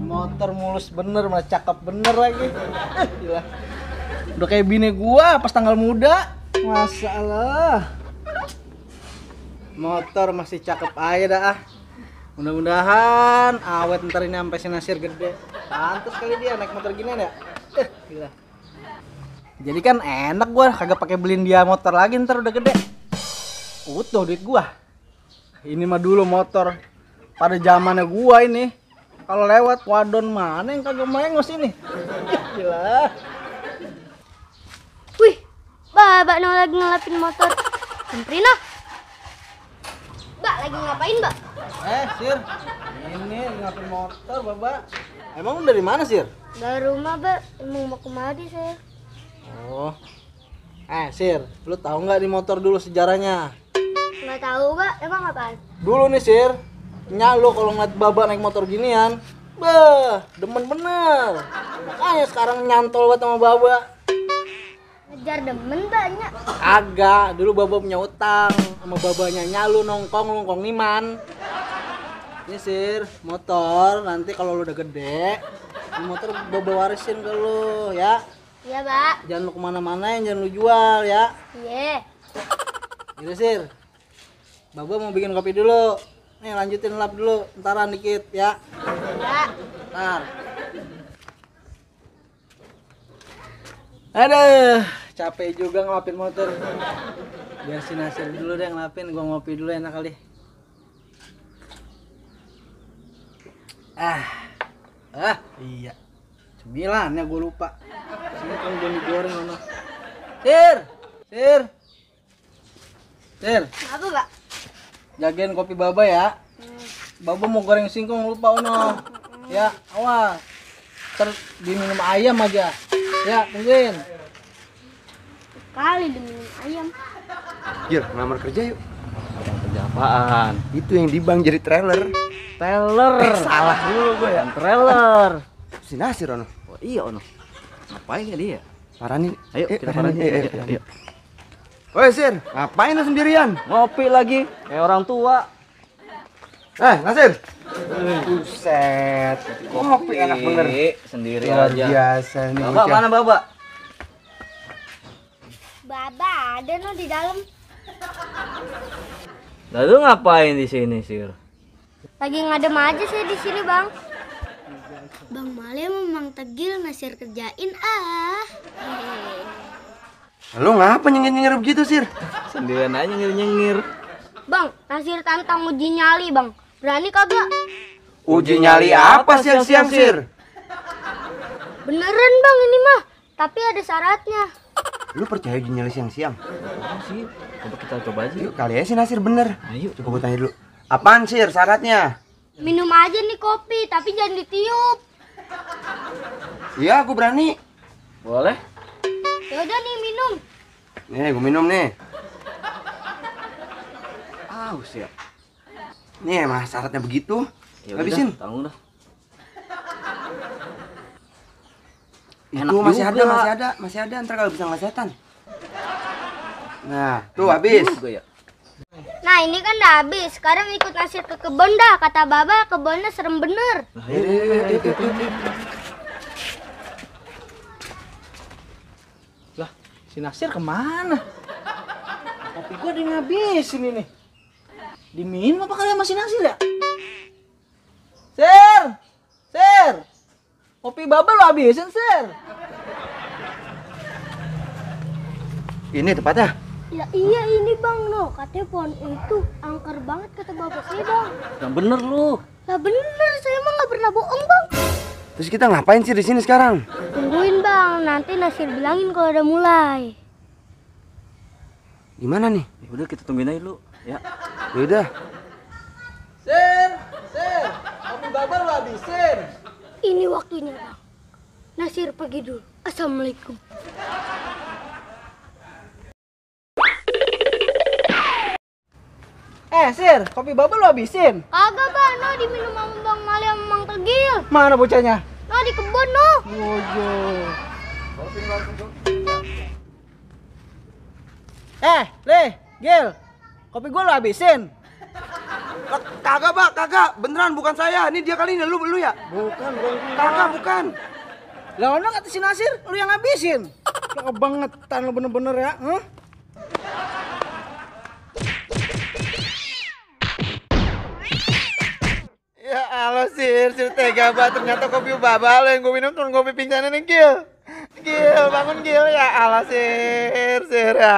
Motor mulus bener, malah cakep bener lagi. Gila. Udah kayak bini gua pas tanggal muda. Masalah. Motor masih cakep aja dah ah. Mudah-mudahan awet ntar ini sampai si Nasir gede. Pantes kali dia naik motor ginian ya. Gila. Jadi kan enak gua kagak pakai beliin dia motor lagi ntar udah gede. Utuh duit gua. Ini mah dulu motor pada zamannya gua ini. Kalau lewat wadon mana yang kagak mengos ini. Gila. Wih, Mbak no lagi ngelapin motor. Samperin ah. Mbak lagi ngapain, Mbak? Sir. Ini ngapin motor, Baba. Emang lu dari mana, Sir? Dari rumah, Mbak. Emang mau kemari saya. Oh. Sir, lu tahu nggak di motor dulu sejarahnya? Nggak tahu, Mbak. Emang apaan? Dulu nih, Sir. Lu kalau ngeliat Baba naik motor ginian, demen bener. Makanya sekarang nyantol banget sama Baba. Ngejar demen banyak. Agak, dulu Baba punya utang sama babanya. Nyalu nongkrong niman. Ini Sir, motor nanti kalau lu udah gede, ini motor Baba warisin ke lu ya. Iya, Mbak. Jangan lu kemana-mana, jangan lu jual ya. Iya. Ini Sir, Baba mau bikin kopi dulu. Nih lanjutin lap dulu, entaran dikit ya. Ya. Ntar. Aduh, capek juga ngelapin motor. Biar si Nasir dulu deh ngelapin, gua ngopi dulu enak kali. Iya. 9 ya gua lupa. Sini kan belum digoreng mana. Sir. Apa, Mbak? Jagain kopi Baba ya. Baba mau goreng singkong lupa ono. Ya, awas. Ntar diminum ayam aja. Ya, tungguin. Kali diminum ayam. Gir, ngelamar kerja yuk. Kerja apaan? Itu yang di bank jadi trailer. Teller. Salah dulu gue ya. Trailer. Si Nasir ono. Oh iya ono. Ngapain ya dia? Paranin. Ayo kita paranin. Ayo. Woi Sir, ngapain lu sendirian? Ngopi lagi kayak orang tua. Nasir. Buset. Kopi enak bener. Sendiri Luar aja. biasa nih. Baba mana Baba? Baba ada no di dalam. Lalu ngapain di sini, Sir? Lagi ngadem aja saya di sini, Bang. Bang Male memang tegil Nasir kerjain ah. Lu ngapa nyengir-nyengir begitu Sir? Sendirian aja nyengir-nyengir. Bang, Nasir tantang uji nyali, Bang. Berani kagak? Uji nyali apa siang-siang Sir? Beneran, Bang, ini mah. Tapi ada syaratnya. Lu percaya uji nyali siang-siang? Apa sih? Coba kita coba aja. Yuk kali aja si Nasir bener. Ayo. Coba gue tanya dulu. Apaan Sir syaratnya? Minum aja nih kopi, tapi jangan ditiup. Iya aku berani. Boleh? Ya udah nih minum. Nih gue minum nih. Siap. Nih emang syaratnya begitu. Ya udah, Habisin. tanggung dah. Itu Enak masih ada. Ntar kalau bisa ngelesetan. Nah, tuh habis. Juga ya. Nah ini kan udah habis. Sekarang ikut Nasir ke kebun dah. Kata Baba kebunnya serem bener. Lah, si Nasir kemana? Kopi gua udah ngabisin ini. Diminum apa kalian masih Nasir ya? Sir. Kopi Baba lo habisin, Sir. Ini tempatnya. Ya iya ini Bang no. Katanya pohon itu angker banget kata Bapak saya Bang. Yang bener lu. Lah bener, saya mah nggak pernah bohong Bang. Terus kita ngapain sih di sini sekarang? Tungguin Bang, nanti Nasir bilangin kalau udah mulai. Gimana nih? Ya udah kita tungguin aja lu. Ya. Yaudah. Sir. Kopi Baba lo habisin. Ini waktunya Bang. Nasir pergi dulu. Assalamualaikum. Sir, kopi Baba lo habisin. Kagak Bang, no diminum sama Bang Mali sama Mang Tegil. Mana bocahnya? No di kebun no. Wojo. Gil, kopi gua lo habisin. Kagak, Pak, kagak. Beneran bukan saya. Ini dia kali ini, lu ya? Bukan Kagak, bukan. Lah ono kata si Nasir, lu yang ngabisin. Lu kebangetan lu bener-bener ya. Huh? Ya Allah, Sir tega banget. Ternyata kopi baba lo yang gue minum cuma kopi pingsanan yang Gil. Gil, bangun Gil. Ya Allah, Sir ya.